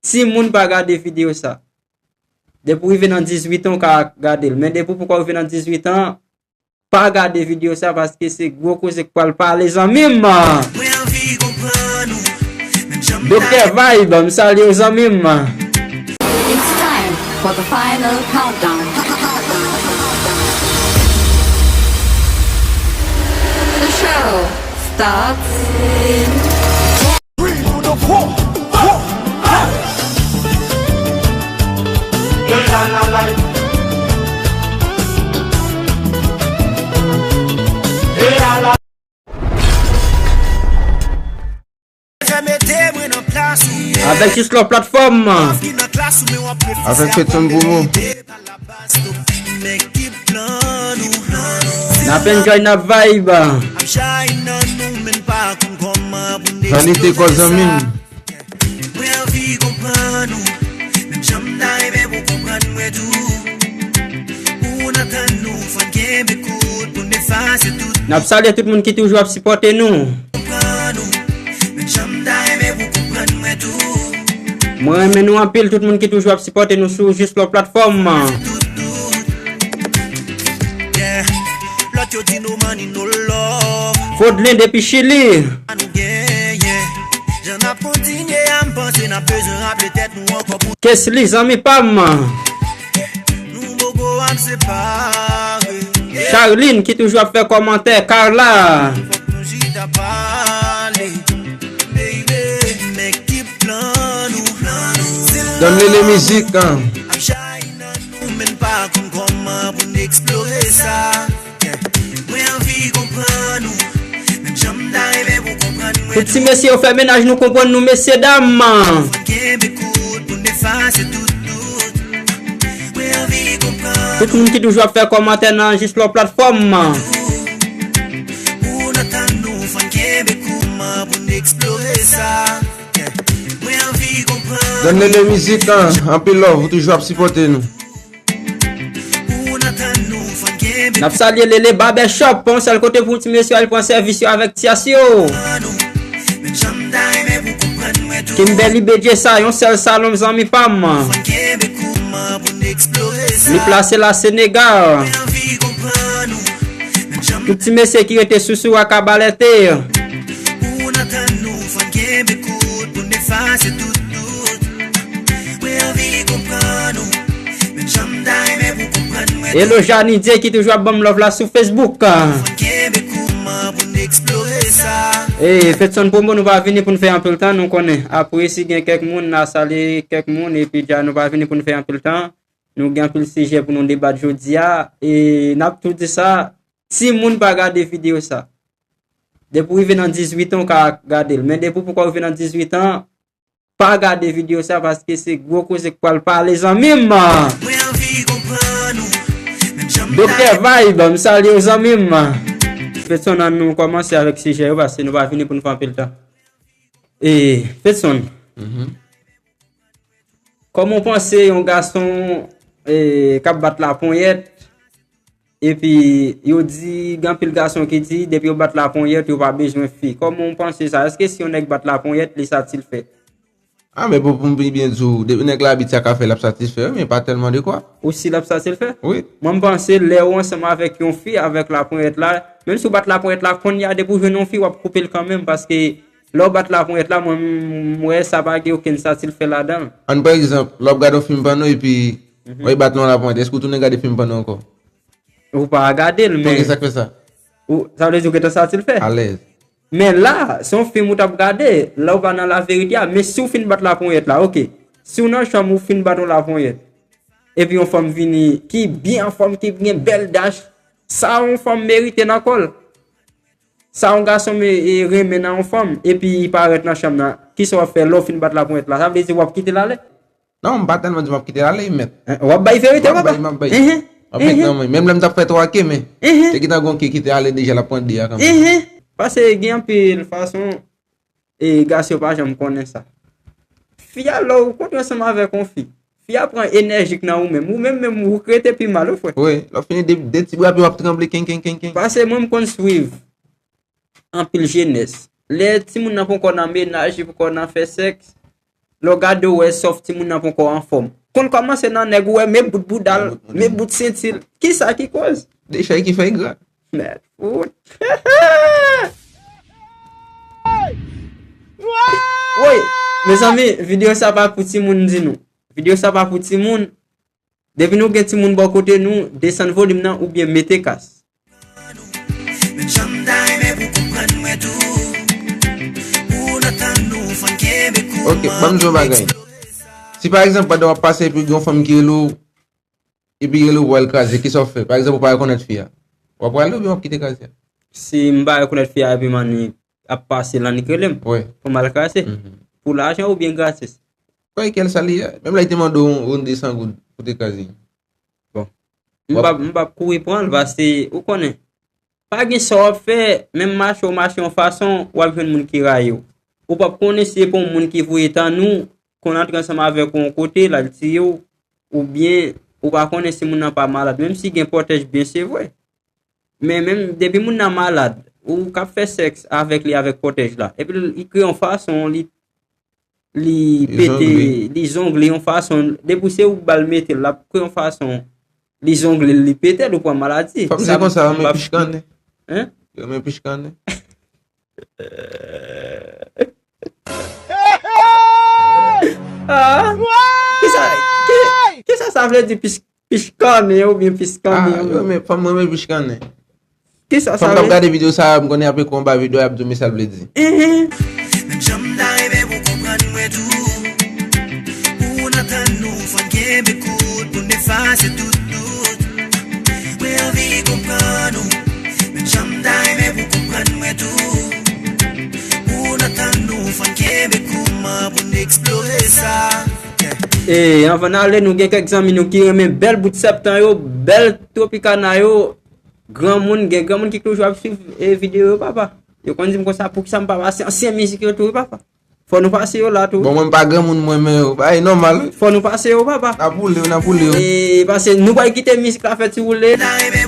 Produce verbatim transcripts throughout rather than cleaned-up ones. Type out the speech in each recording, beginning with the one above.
Timoun pa gade videyo sa. Depi w rive nan dizuit an, w ka gade l. Men depi w poko rive nan dizuit an, pa gade videyo sa paske se gwo koze k pral pale, zanmi m. Doktè Vibe, m salye w, zanmi m. It's time for the final countdown. The show starts in Avèk Jis Lò Platfòm. Avèk Fetson Promo. N ap enjoy, n ap vibe. Vanite kò zanmi m. N ap salye tout moun ki toujou ap sipòte nou. Mwen renmen nou anpil, tout moun ki toujou ap sipòte nou sou Jis Lò Platfòm. Fodlin depi Chili. Kesly, zanmi pa m. Charline ki toujou ap fè kòmantè, Carla. Donn Lele mizik an. Tout ti mesye yo fè mennaj nou konprann nou, mesye dam. Tout moun ki toujou ap fè kòmantè nan Jis Lò Platfòm. Donn Lele mizik an, anpil love, ou toujou ap sipòte nou. N ap salye Lele Barbershop, yon sèl kote pou ti mesye al pran sèvis yo avèk tyas yo. Kimberly Bedjessa, yon sèl salon, zanmi pa m. Li plase la Senegal. Tout ti mesye ki rete sou sou a kabalète. Hello Janidie ki toujou ap ban m love la sou Facebook. E Fetson Promo, nou pa vini pou n fè anpil tan, nou konnen. Apre si gen kèk moun, n a salye kèk moun, epi dja nou pa vini pou n fè anpil tan. Nou gen anpil sijè pou nou debat jodi a. E n ap tou di sa, timoun pa gade videyo sa. Depi w rive nan dizuit an, w ka gade l. Men depi w poko rive nan dizuit an, pa gade videyo sa paske se gwo koze k pral pale, zanmi m. Doktè Vibe, m salye w, zanmi m. Fetson, ann nou kòmanse avèk sijè yo paske nou pa vini pou n fè anpil tan. E, Fetson, kòman w panse yon gason, e, k ap bat laponyèt, epi yo di, gen anpil gason ki di, depi yo bat laponyèt, yo pa bezwen fi. Kòman w panse sa? Èske si yon nèg bat laponyèt, li satisfè? A, men pou, pou m byen di w, depi nèg la abitye ak afè, l ap satisfè, wi, men pa tèlman de kwa. Ou si l ap satisfè? Wi. Mwen, m panse, lè w ansanm avèk yon fi, avèk laponyèt la, menm si w bat laponyèt la, kounye a, depi w jwenn yon fi, w ap koupe l kanmenm, paske lè w bat laponyèt la, mwen, m, m wè sa pa gen okenn satisfè ladan l. Ann, pa egzanp, lè w ap gade yon fim pòno epi w al bat nan laponyèt, èske w tounen gade fim pòno ankò? Ou pa gade l, men. Poukisa k fè sa? Ou, sa vle di w gentan satisfè. Alèz. Men la, se yon fim ou t ap gade, la ou pa nan laverite a, men si w fin bat laponyèt la, oke. Si w nan chanm ou fin bat yon laponyèt, epi yon fanm vini ki byen anfòm, ki gen bèl dach, sa yon fanm merite nan kò l. Sa yon gason me, e, renmen nan yon fanm, epi li parèt nan chanm nan, kisa w ap fè lè w fin bat laponyèt la? Sa vle di w ap kite l ale? Non, m pa tèlman di m ap kite l ale, mèt. Eh, w ap bay verite, papa? M ap bay, m ap bay. M ap met nan men. Menm lè m t ap fè twa ke, men te gentan gon ke ki te ale deja, l ap pran de a kanmenm. Paske gen anpil fason, e, gason yo pa janm konnen sa. Fi a, lè w kontre ansanm avèk yon fi, fi a pran enèji k nan ou menm. Ou menm, menm, ou k rete pi mal, wi, frè. Wi, lè w fini de, de ti bra, epi w ap tranble, kenkenkenken. Paske mwen, m konn swiv anpil jenès. Lè timoun nan poko nan mennaj, li poko nan fè sèks, Lè w gade, w wè sòf timoun nan poko anfòm. Konn kòmanse nan nèg, ou wè, men bout bouda l, men bout senti l. Kisa ki koz? Dechay ki fè gra. Mèd fout. Woy, mezanmi, videyo sa pa pou timoun, di nou. Videyo sa pa pou timoun. Depi nou gen timoun bò kote nou, desann volim nan oubyen mete kas. Menm jan m ta renmen pou konprann mwen tou. Pou n ap tann nou, fò n kenbe kou. Ok, ban m di w yon bagay. Si pa egzanp, pandan w ap pase epi gen yon fanm ki rele w, epi rele w pou al kraze, kisa w fè? Pa egzanp, ou pa rekonèt fi a. W ap prale oubyen w ap kite kraze a? Si m pa rekonèt fi a epi m annik ap pase l annik rele m, wi, pou m al kraze. Mhm. Pou lajan oubyen gratis? Kòkèl sa li ye. Menm lè li te mande w yon de san goud pou te kraze. Bon. M p ap, m p ap kouri pran l, paske ou konnen. Pa gen sa w ap fè, menm mache w mache yon fason, w ap jwenn moun ki rayi w. Ou p ap konnen si se pa yon moun ki voye tann ou, konn antre ansanm avèk ou yon kote, l al tiye w, oubyen ou pa konnen si moun nan pa malad, menm si gen pwotèj byen, se vre. Men menm depi moun nan malad, ou k ap fè sèks avèk li avèk pwotèj la, epi l, li kreye yon fason, li, li pete, li zongle yon fason, depi se ou k ba l mete l, l ap kreye yon fason, li zongle l, li pete l, ou pran maladi. Fanm se konsa, yo renmen pich kannen. Hein? Yo renmen pich kannen. Ah, kisa, ki, kisa sa vle di pich, pich kannen oubyen pich kannen? Ah, yo renmen, fanm renmen pich kannen. Kisa sa vle di? Fanm k ap gade videyo sa, m konnen apre konba videyo, y ap di w men sa l vle di. Menm jan m ta renmen pou konprann mwen tou. Pou n antann nou, fò n kenbe kout, pou n efase tout dout. Mwen anvi konprann ou. Menm jan m ta renmen pou konprann mwen tou. Pou n antann nou, fò n kenbe kouman pou n eksplore sa. Yeah. E, anvan n ale, nou gen kèk zanmi nou ki renmen bèl bout sèptan yo, bèl Tropicana yo. Granmoun, gen granmoun ki toujou ap swiv, e, videyo yo, papa. Yo konn di m konsa, poukisa m pa pase ansyen mizik yo tou, wi, papa. Fò nou pase yo la tou. Bon, mwen m pa granmoun mwen, men yo, bagay nòmal, wi. Fò nou pase yo, papa. N ap woule yo, n ap woule yo. E, pase nou pral kite mizik la fè ti woule.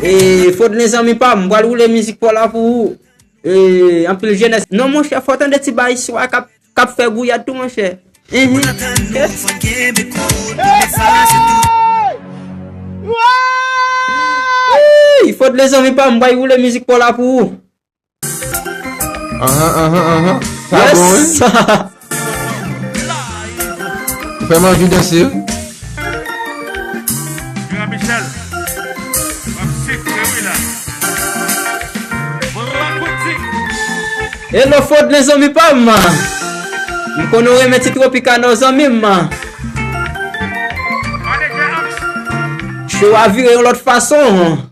E, Fodlen zanmi pa m, m pral woule mizik pa w la pou ou. E, anpil jenès. Non, monchè, fò w tande ti bagay swa k ap, k ap fè gouyad tou, monchè. Mhm. Ey, Fodlen zanmi pa m, m pral woule mizik pa w la pou ou. Ahan, ahan, ahan. Sa bon, wi. Ou fè m anvi danse, wi. Grand Michel, w ap sikre, wi, la. Hello, Fodlen zanmi pa m. M konnen w renmen ti Tropicana zanmi m. Cho a vire yon lòt fason.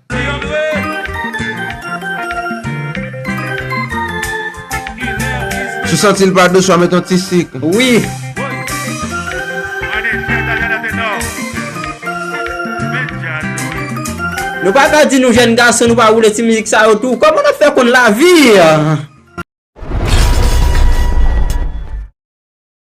Si w santi l pa dous, w a met yon ti sik. Wi. Nou pa ka di nou jèn gason, nou pa woule ti mizik sa yo tou. Kòman n ap fè konn lavi?